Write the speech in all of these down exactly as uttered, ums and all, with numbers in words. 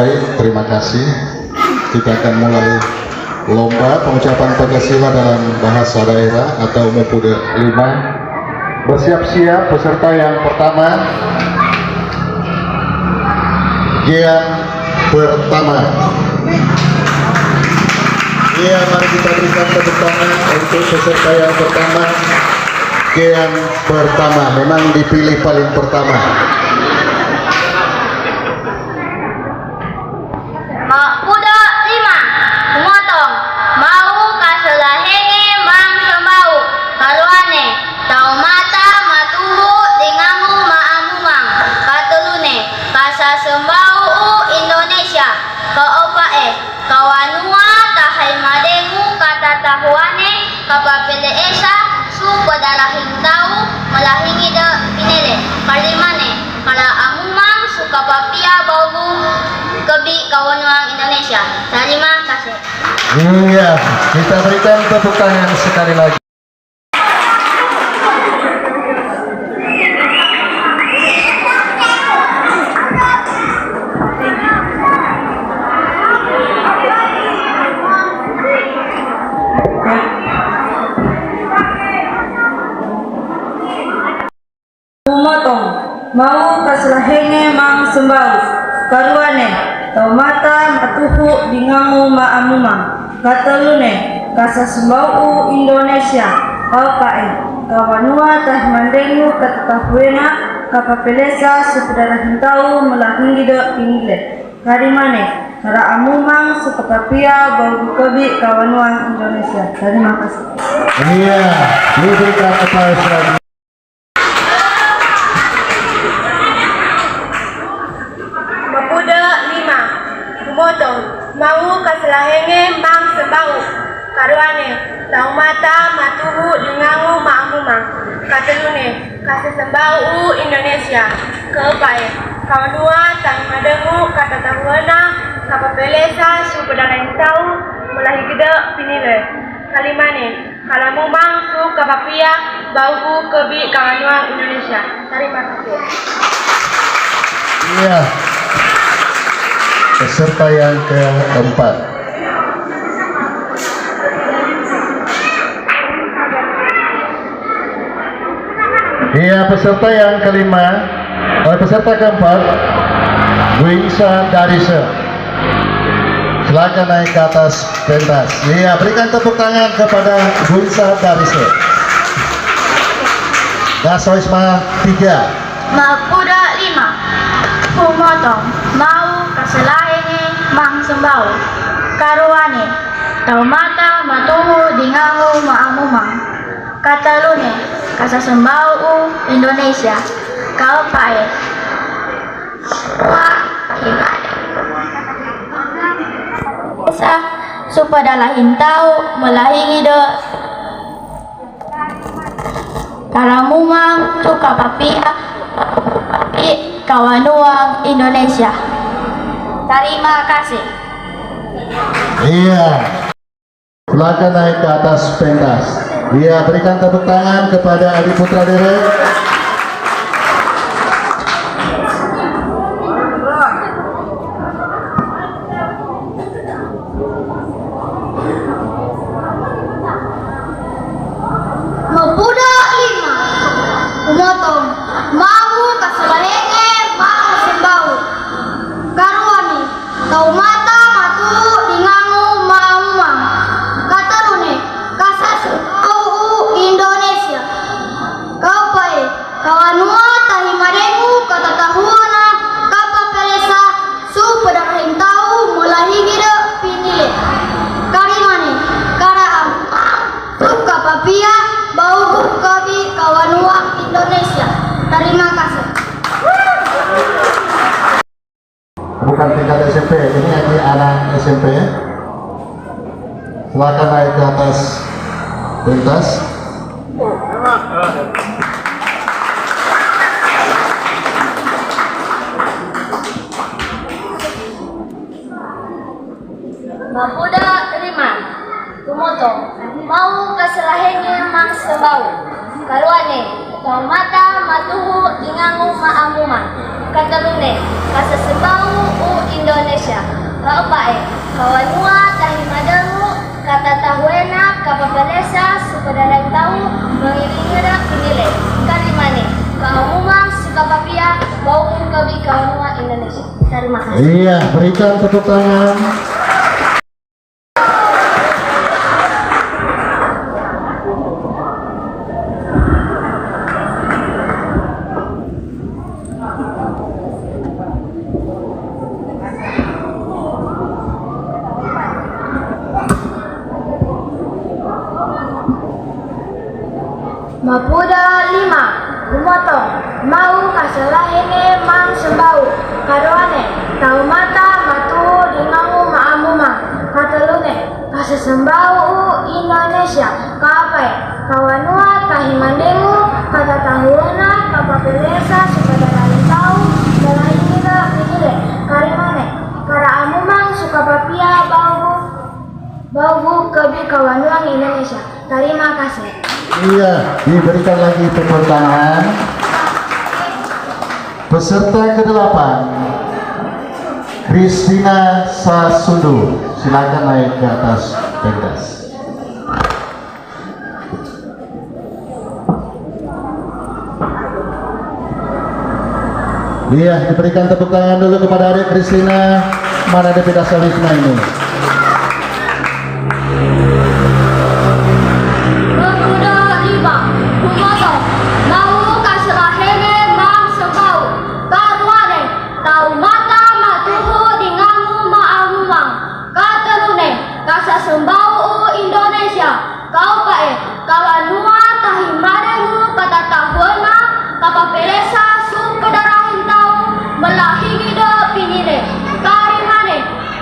Baik, terima kasih. Kita akan mulai lomba pengucapan Pancasila dalam bahasa daerah atau Mapude lima. Bersiap-siap peserta yang pertama. Gian pertama. Iya, mari kita berikan tepuk tangan untuk peserta yang pertama. Gian pertama, memang dipilih paling pertama. Mapude lima, humotong, mau ka Salahenge mang Sembau, karuane, taumata matuhu di ngangu maamumang, katelune, kasasembau Indonesia, kaempae, kawanua tahe madengu katatahuane, kapapele'esa, su pedalahintau, melahingide pinele, kalimane, kalaamumang su kapapia baubu kebi kawanuang Indonesia. Terima kasih. Iya, kita berikan tepuk tangan sekali lagi. Humotong, mau ka Salahenge mang Sembau, karuane, taumata matuhu di ngangu maamumang, katelune, kasasembau Indonesia, kaempae, kawanua tahe madengu katatahuena, kapapele'esa, su pedalahintau, melahingide pinele, kalimane, kalaamumang su kapapia baubu kebi kawanuang Indonesia. Terima kasih. Iya, berikan tepuk tangan. Mapude lima, humotong, mau ka Salahenge mang Sembau, karuane, taumata matuhu di ngangu maamumang, katelune, kasasembau Indonesia, kaempae, kawanua tahe madengu katatahuena, kapapele'esa, su pedalahintau, melahingide pinele, kalimane, kalaamumang su kapapia baubu kebi kawanuang Indonesia. Terima kasih. Iya. Peserta yang keempat. Iya, peserta yang kelima, eh, peserta keempat, Winsa Darise. Silakan naik ke atas pentas. Iya, berikan tepuk tangan kepada Gunsa Darise. Dasoisma tiga. Mapude lima. Humotong, mau ka Salahenge mang Sembau, karuane, taumata matuhu di ngangu maamumang, katelune, kasasembau Indonesia, kaempae, Sa, su pedalahintau, melahingide, kalaamumang su kapapia kawanuang Indonesia. Terima kasih. Iya. Silakan naik ke atas pentas. Iya, berikan tepuk tangan kepada Adi Putra Dere. Mapude lima. Humotong, mau ka Salahenge mang Sembau, karuane, taumata matuhu di ngangu maamumang, katelune, kasasembau Indonesia, kaempae, kawanua tahe madengu katatahuena, kapapele'esa, su pedalahintau, melahingide pinele, kalimane, kalaamumang su kapapia baubu kebi kawanuang Indonesia. Terima kasih. Bukan tingkat S M P, ini lagi anak S M P. Silakan naik ke atas pentas. Mapude lima. Humotong, mau ka Salahenge mang Sembau, karuane, taumata matuhu di ngangu maamumang, Katelune, kasasembau u Indonesia. Kaepa'e, kawanua tahimadengu, katatahuena, kapapelesa, supedaraing tau, melahingide pinile. Kalimane, kaamumang, sukapapia, bau kebi kawanua Indonesia. Terima kasih. Iya, berikan tepuk tangan. Mapude lima, gumotong, mau kasalahenge mang sembau, karuane, taumata matuhu di ngangu maamumang, katelune, kasasembau u Indonesia, kaepae, kawanua tahimadengu, katatahuena, kapapelesa, supedaraing tau, melahingide pinile, kalimane, karaamumang, sukapapia, bau, bau kebi kawanuang Indonesia. Terima kasih. Iya, diberikan lagi tepuk tangan. Peserta kedelapan, Christina Sasudu. Silakan naik ke atas pentas. Iya, diberikan tepuk tangan dulu kepada Adik Christina. Mana ada pentas Wisma ini? Pemuda lima, gumotong, mau kasalahenge mang sembau, karuane, taumata matuhu di ngangu maamumang, katelune, kasasembau u Indonesia, kaepae, kawanua tahimadengu, katatahuena, kapapelesa, supedaraing tau, melahingide pinile, kalimane,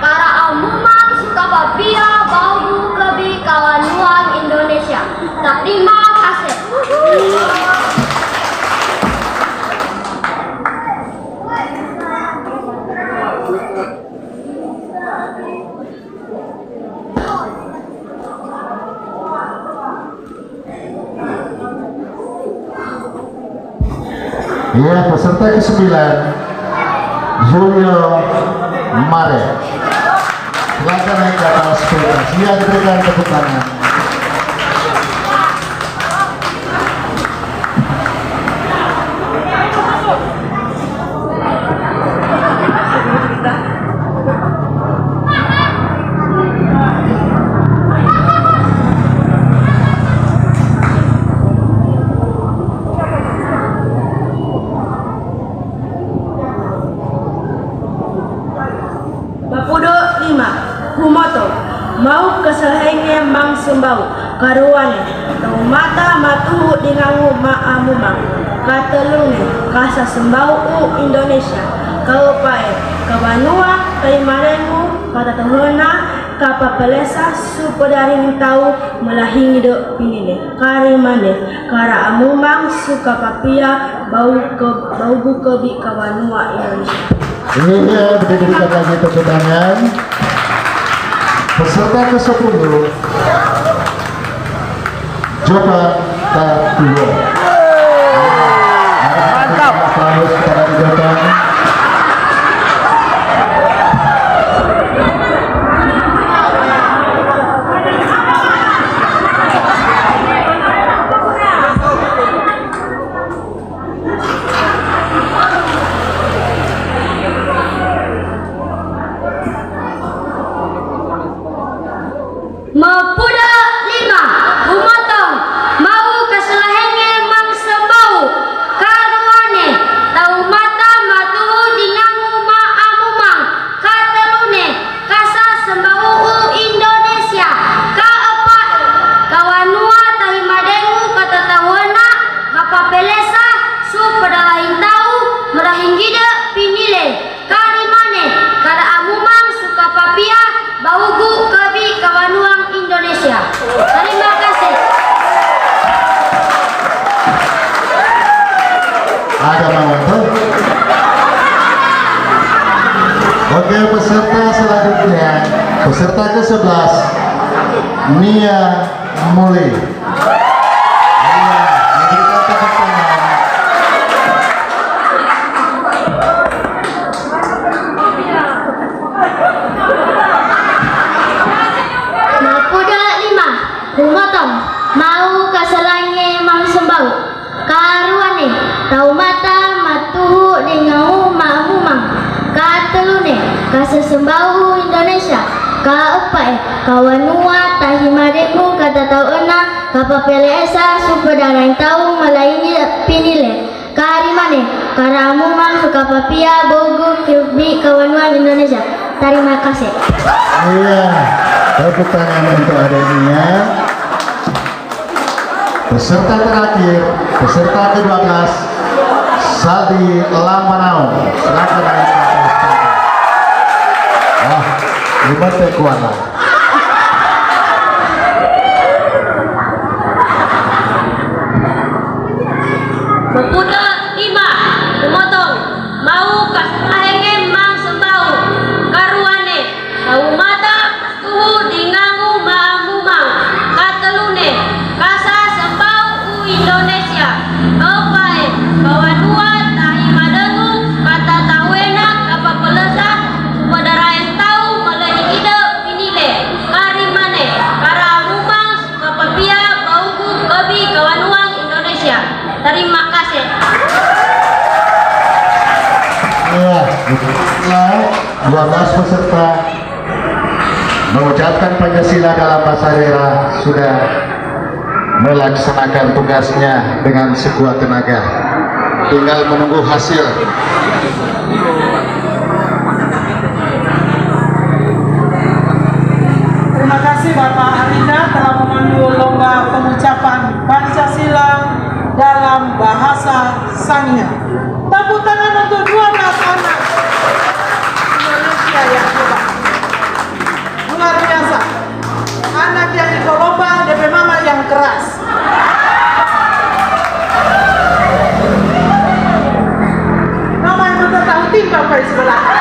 karaamumang, sukapapia, bau kebi kawanuang Indonesia. Terima kasih. Iya, peserta kesembilan, Julio Mare. Silakan naik ke atas pentas. Iya, diberikan tepuk tangan. Mapude lima, gumotong, mau kasalahenge mang sembau, karuane, taumata matuhu di ngangu maamumang, katelune, kasasembau u Indonesia, kaepae, kawanua tahimadengu, katatahuena, kapapelesa, supedaraing tau, melahingide pinile, kalimane, karaamumang, sukapapia, bau ke, bau kebi kawanua Indonesia. Iya, beri, berikan lagi tepuk tangan. Peserta kesepuluh, Jovan Tatuo. Mantap. Aplaus kepada Jovan. Mapude lima, gumotong, mau kasalahenge mang sembau, karuane, taumata matuhu di ngangu maamumang, katelune, kasasembau u Indonesia, kaepae, kawanua tahimadengu, katatahuena, kapapelesa, supedaraing tau, melahingide pinile, kalimane, karaamumang, sukapapia, bau kebi kawanuang Indonesia. Terima kasih. Ada mau tuh? Oke, peserta selanjutnya, peserta kesebelas, Nia Muli. Nia, diberikan tepuk tangan. Pele'esa supedaraen tau malaini pinile. Kari mane, kara mumang suka papia bogu kibi kawanuang Indonesia. Tarima kasih. Iya, tepuk tangan untuk adiknya. Peserta terakhir, peserta kedua belas, Saldi Lambanau. Silakan naik ke atas panggung. Ah, ini teh kuala. Maputa lima, pemotong, mau kasahenge mang sembau, karuane, au mata, tuhu dingangu maamumang, katelune, kasa sembau u Indonesia, opae, kawanua tahi madengu, kata tawena, kapapelesa, supedaraen tau, melehi ide, pinile, kari mane, kara mumang, kapapia bauku kebi kawanuang Indonesia. Terima kasih. Iya, baiklah, dua belas peserta mengucapkan Pancasila dalam bahasa daerah sudah melaksanakan tugasnya dengan sekuat tenaga. Tinggal menunggu hasil. Terima kasih Bapak Arinda telah memandu lomba pengucapan Pancasila dalam bahasa Sangihe. Tepuk tangan untuk dua belas anak Indonesia yang hebat. Luar biasa. Anak yang ikut lomba, D P mama yang keras. Mama yang betul tahu timbang pai sebelah.